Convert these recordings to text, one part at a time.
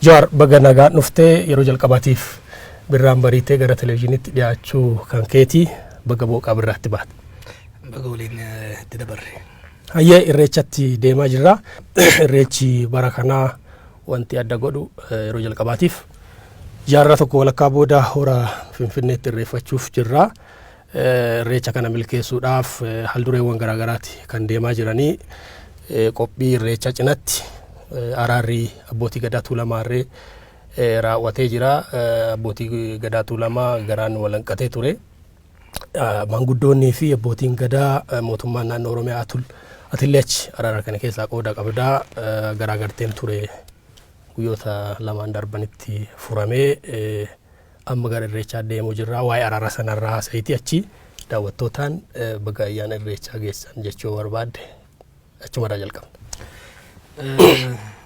Jawaar, baga nagaan dhuftee. Yeroo jalqabaatiif birraan bariitee gara televezyiiniitti dhiyaachuu kan keetii, baga booqaa birraatti baate. Baga waliin itti dabarre. Hayyee, irreechatti deemaa jirra. Irreechi bara kanaa wanti adda godhu yeroo jalqabaatiif jaarraa tokko walakkaa booda hora Finfinneetti irreeffachuuf jirra. Irreecha kana milkeessuudhaaf haldureewwan garaagaraati kan deemaa jiranii. Qophii irreecha cinatti araarri abbootii gadaa Tuulamaarree raawwatee jira. Abbootii gadaa Tuulamaa garaan walanqatee ture. Maanguddoonnii fi abbootiin gadaa, mootummaan naannoo Oromiyaa, atul atillee achi araara kana keessaa qooda qabdaa, garaagarteen ture guyyoota lamaan darbanitti furamee amma gara irreechaa deemuu jirra. Waa'ee araara sanarraa haasa'iti, achi daawwattootaan baga ayyaana irreechaa geessan jechuu barbaadde achumarraa jalqabna.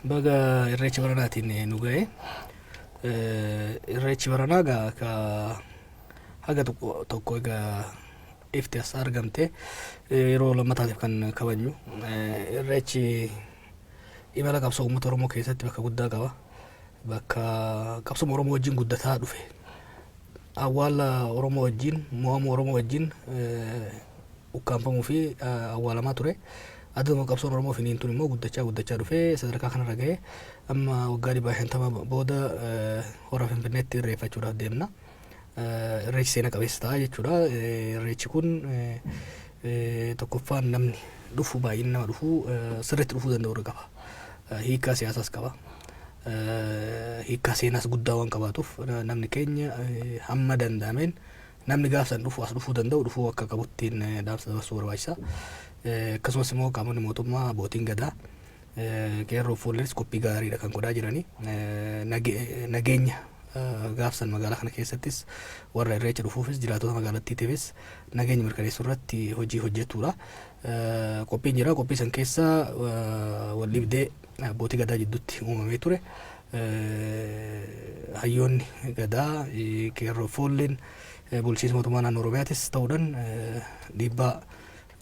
Baga irreecha baranaatiin nu ga'e. Irreechi baranaa gaa ka haga tokko tokko egaa ifti as argamte yeroo lammataatiif kan kabajnu. Irreechi imala qabsoo uummata Oromoo keessatti bakka guddaa qaba. Bakka qabsoo Oromoo wajjin guddataa dhufe. Awwaala Oromoo wajjin, mo'amuu Oromoo wajjin ukkaanfamuu fi awwaalamaa ture. Aduma qabsoon Oromoo finiintuun immoo guddachaa guddachaa dhufee sadarkaa kanarra ga'ee amma waggaa 150 booda hora Finfinneetti irreeffachuudhaaf deemna. Irreechi seena qabeessa ta'a jechuudha. Irreechi kun tokkoffaan namni dhufu, baay'inni nama dhufu sirriitti dhufuu danda'u irra qaba. Hiikkaa siyaasaas qaba. Hiikkaa seenaas guddaa waan qabaatuuf namni keenya hamma danda'ameen namni gaafsan dhufu as dhufuu danda'u dhufuu akka qabuttiin dhaamsa dabarsuu barbaachisa. Akkasumas immoo qaamonni mootummaa, abbootiin gadaa, qeerroo foollees qophii gaariidha kan godhaa jiranii. Nageenya gaafsan magaalaa kana keessattis warra irreecha dhufuufis jiraatota magaalattiitiifis nageenya mirkaneessuu irratti hojii hojjetuudha. Qophiin jira. Qophii san keessa wal dhibdee abbootii gadaa jidduutti uumamee ture. Hayyoonni gadaa, qeerroo foolleen, bulchiinsa mootummaa naannoo Oromiyaatis ta'uudhaan dhiibbaa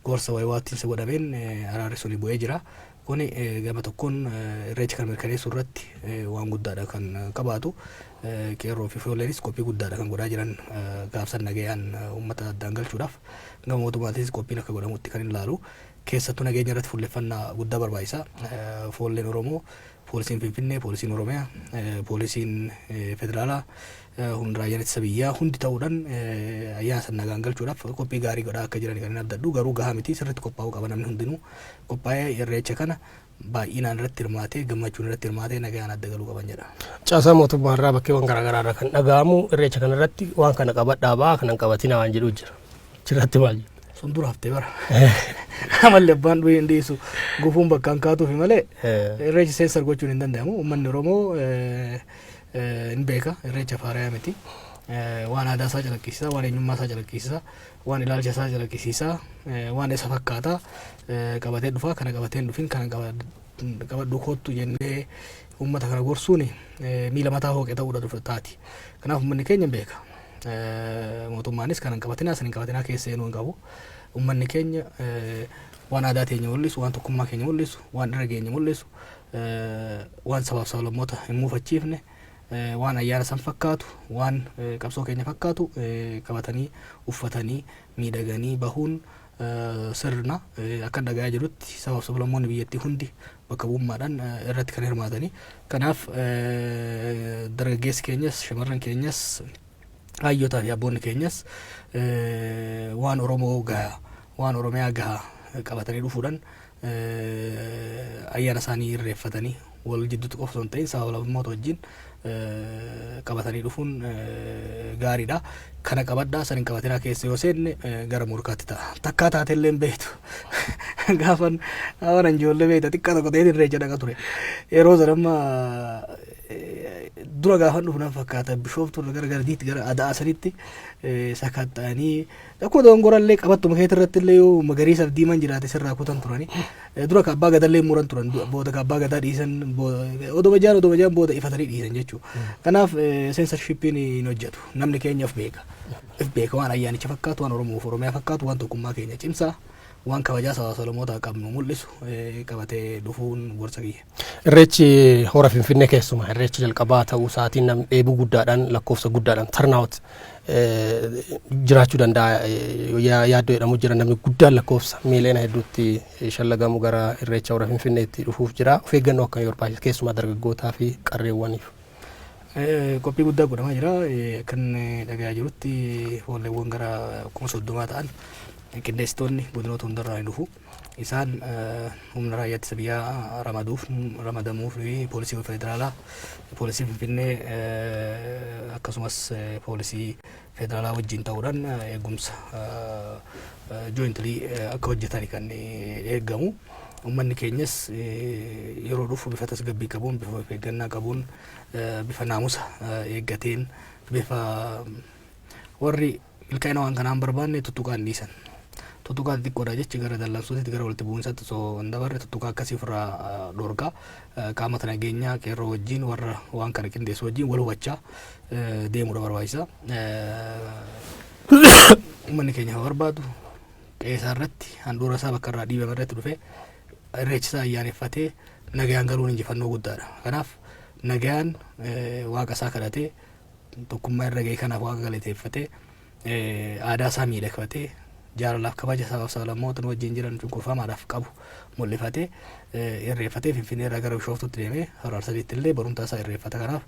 gorsa wayiwaattiinsa godhameen araarri suni bu'ee jira. Kuni gama tokkoon irreecha kana mirkaneessuu irratti waan guddaadha kan qabaatu. Qeerroo fi foolleenis qophii guddaadha kan godhaa jiran gaafsan nagayaan uummata addaan galchuudhaaf. Gama mootummaatiinis qophiin akka godhamutti kan ilaalu. Keessattuu nageenya irratti fuulleffannaa guddaa barbaachisa. Foolleen Oromoo, poolisiin Finfinnee, poolisiin Oromiyaa, poolisiin federaalaa, humna raayyaan ittisa biyyaa hundi ta'uudhaan ayyaana sana nagaan galchuudhaaf qophii gaarii godhaa akka jiran kan hin abdadhu. Garuu gahaa miti, sirriitti qophaa'uu qaba. Namni hundinuu qophaa'ee irreecha kana baay'inaan irratti hirmaatee, gammachuun irratti hirmaatee nagaan adda galuu qaban jedha. Caasaa mootummaa irraa bakkeewwan garaagaraa irraa kan dhaga'amu irreecha kana irratti waan kana qabadhaa ba'a, kana hin qabatinaa waan jedhu jira. Achirratti maal jettu? Sun dura haftee bara. Amalli abbaan du'ee hin dhiisu, gufuun bakka hin kaatuufi malee irreechi seensar gochuun hin danda'amu. Uummanni Oromoo hin beeka, irreecha faarayaa miti. Waan aadaa isaa calaqqisiisa, waan eenyummaa isaa calaqqisiisa, waan ilaalcha isaa calaqqisiisa, waan isa fakkaata qabatee dhufa. Kana qabatee hin dhufin, kana qabadhu kottu jennee uummata kana gorsuun miila mataa hooqe ta'uudha dhufa taati. Kanaaf uummanni keenya hin beeka. Mootummaanis kana hin qabatinaa, san hin qabatinaa keessa seenuu hin qabu. Uummanni keenya waan aadaa teenya mul'isu, waan tokkummaa keenya mul'isu, waan irra geenye mul'isu, waan sabaaf sablammoota hin muufachiifne, waan ayyaana san fakkaatu, waan qabsoo keenya fakkaatu qabatanii, uffatanii, miidhaganii bahuun sirna. Akka dhagayaa jirutti sabaaf sablammoonni biyyattii hundi bakka bu'ummaadhaan irratti kan hirmaatanii. Kanaaf dargaggeessi keenyas, shamarran keenyas, hayyootaa fi abboonni keenyas waan Oromoo gahaa, waan Oromiyaa gahaa qabatanii dhufuudhaan ayyaana isaanii irreeffatanii wal jidduutti qofa osoo hin ta'in saba lammoota wajjin qabatanii dhufuun gaariidha. Kana qabadhaa, san hin qabatinaa keessa yoo seenne gara morkaatti ta'a. Takkaa taatellee hin beektu. Gaafan gaafan ijoollee beekta xiqqaa tokko ta'ee irreecha dhaqa ture. Yeroo sana amma dura gaafan dhufu nan fakkaata, Bishooftuu irra gara Gardiitti, gara Ada'aa sanitti sakatta'anii akkuma dogongorallee qabattuma keetii irratti illee yoo magariisaaf diimaan jiraate sirraa kutan turani. Dura ka abbaa gadallee muran turan, booda ka abbaa gadaa dhiisan, odoma jaan odoma jaan booda ifatanii dhiisan jechuudha. Kanaaf seensarshiippiin hin hojjetu. Namni keenya of beeka. Of beeka, waan ayyaanicha fakkaatu, waan Oromoof Oromiyaa fakkaatu, waan tokkummaa keenya cimsaa, Waan kabajaa sabaa sablammootaa qabnu mul'isu qabatee dhufuun gorsa kiyya. Irreechi hora Finfinnee keessumaa irreechi jalqabaa ta'uu isaatiin namni dheebuu guddaadhaan, lakkoofsa guddaadhaan turnout jiraachuu danda'a yaaddoo jedhamu jira. Namni guddaan lakkoofsa miiliyoona hedduutti shallagamu gara irreecha hora Finfinneetti dhufuuf jira. Of eeggannoo akkamii barbaachisa keessumaa dargaggootaa fi qarreewwaniif? Qophii guddaa godhamaa jira. Kan dhagayaa jirutti foolleewwan gara 30,000 ta'an qindeessitoonni godinoota hundarraa ni dhufu. Isaan humna raayyaa ittisa biyyaa ramaduuf ramadamuu fi poolisii federaalaa, poolisii Finfinnee akkasumas poolisii federaalaa wajjin ta'uudhaan eegumsa jointly akka hojjetan kan eegamu. Uummanni keenyas yeroo dhufu bifa tasgabbii qabuun, bifa of eeggannaa qabuun, bifa naamusa eeggateen, bifa warri milkaa'ina waan kanaan barbaanne tuttuqaan dhiisan. Tuttuqaa xixiqqoodha jechi gara dallansuutti, gara walitti bu'insaatti osoo hin dabarre tuttuqaa akkasii ofirraa dhorkaa, qaamota nageenyaa, qeerroo wajjin, warra waan kana qindeessu wajjin wal hubachaa deemuudha barbaachisa. Uummanni keenya barbaadu qe'ee isaa irratti, handhuura isaa bakka irraa dhiibame irratti dhufee irreecha isaa ayyaaneffatee nagayaan galuun injifannoo guddaadha. Kanaaf nagayaan waaqa isaa kadhatee, tokkummaa irra ga'e kanaaf waaqa galateeffatee, aadaa isaa miidhagfatee, jaalalaaf kabaja sabaaf sablammoota nu wajjin jiran cunqurfamaadhaaf qabu mul'ifatee irreeffatee Finfinnee irraa gara Bishooftuutti deemee Hora Arsadiitti illee barumsa isaa irreeffata. Kanaaf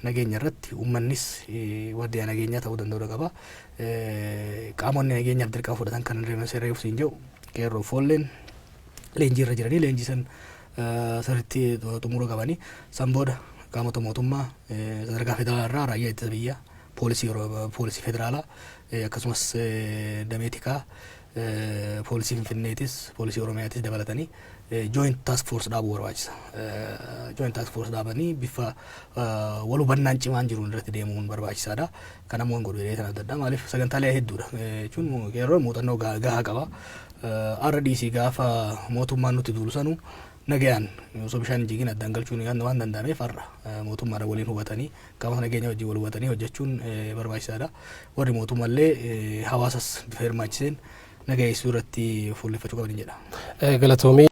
nageenya irratti uummannis waardiyaa nageenyaa ta'uu danda'uu qaba. Qaamonni nageenyaaf dirqama fudhatan kan reefu siin jedhu qeerroo foolleen leenjii irra jiranii leenjii san sirriitti xumura qabanii, san booda qaamota mootummaa sadarkaa federaalaa irraa raayyaa ittisa biyyaa, poolisii, poolisii federaalaa, akkasumas damee tikaa poolisii Finfinneetis, poolisii Oromiyaatis dabalatanii joint task force dhaabuu barbaachisa. Joint task force dhaabanii bifa wal hubannaan cimaan jiruun irratti deemuun barbaachisaadha. Kan ammoo hin godhu jedhee adda addaa maaliif sagantaalee hedduudha jechuun qeerroo muuxannoo gahaa qaba. RDC gaafa mootummaan nutti duulu sanuu nagayaan osoo bishaan hin jigin addaan galchuun waan danda'ameef, har'a mootummaadhaan waliin hubatanii, qaama nageenya wajjin wal hubatanii hojjechuun barbaachisaadha. Warri mootummaallee hawaasas bifa hirmaachiseen nagaa eegsisuu irratti fuulleffachuu qaban jedha. Galatoomii.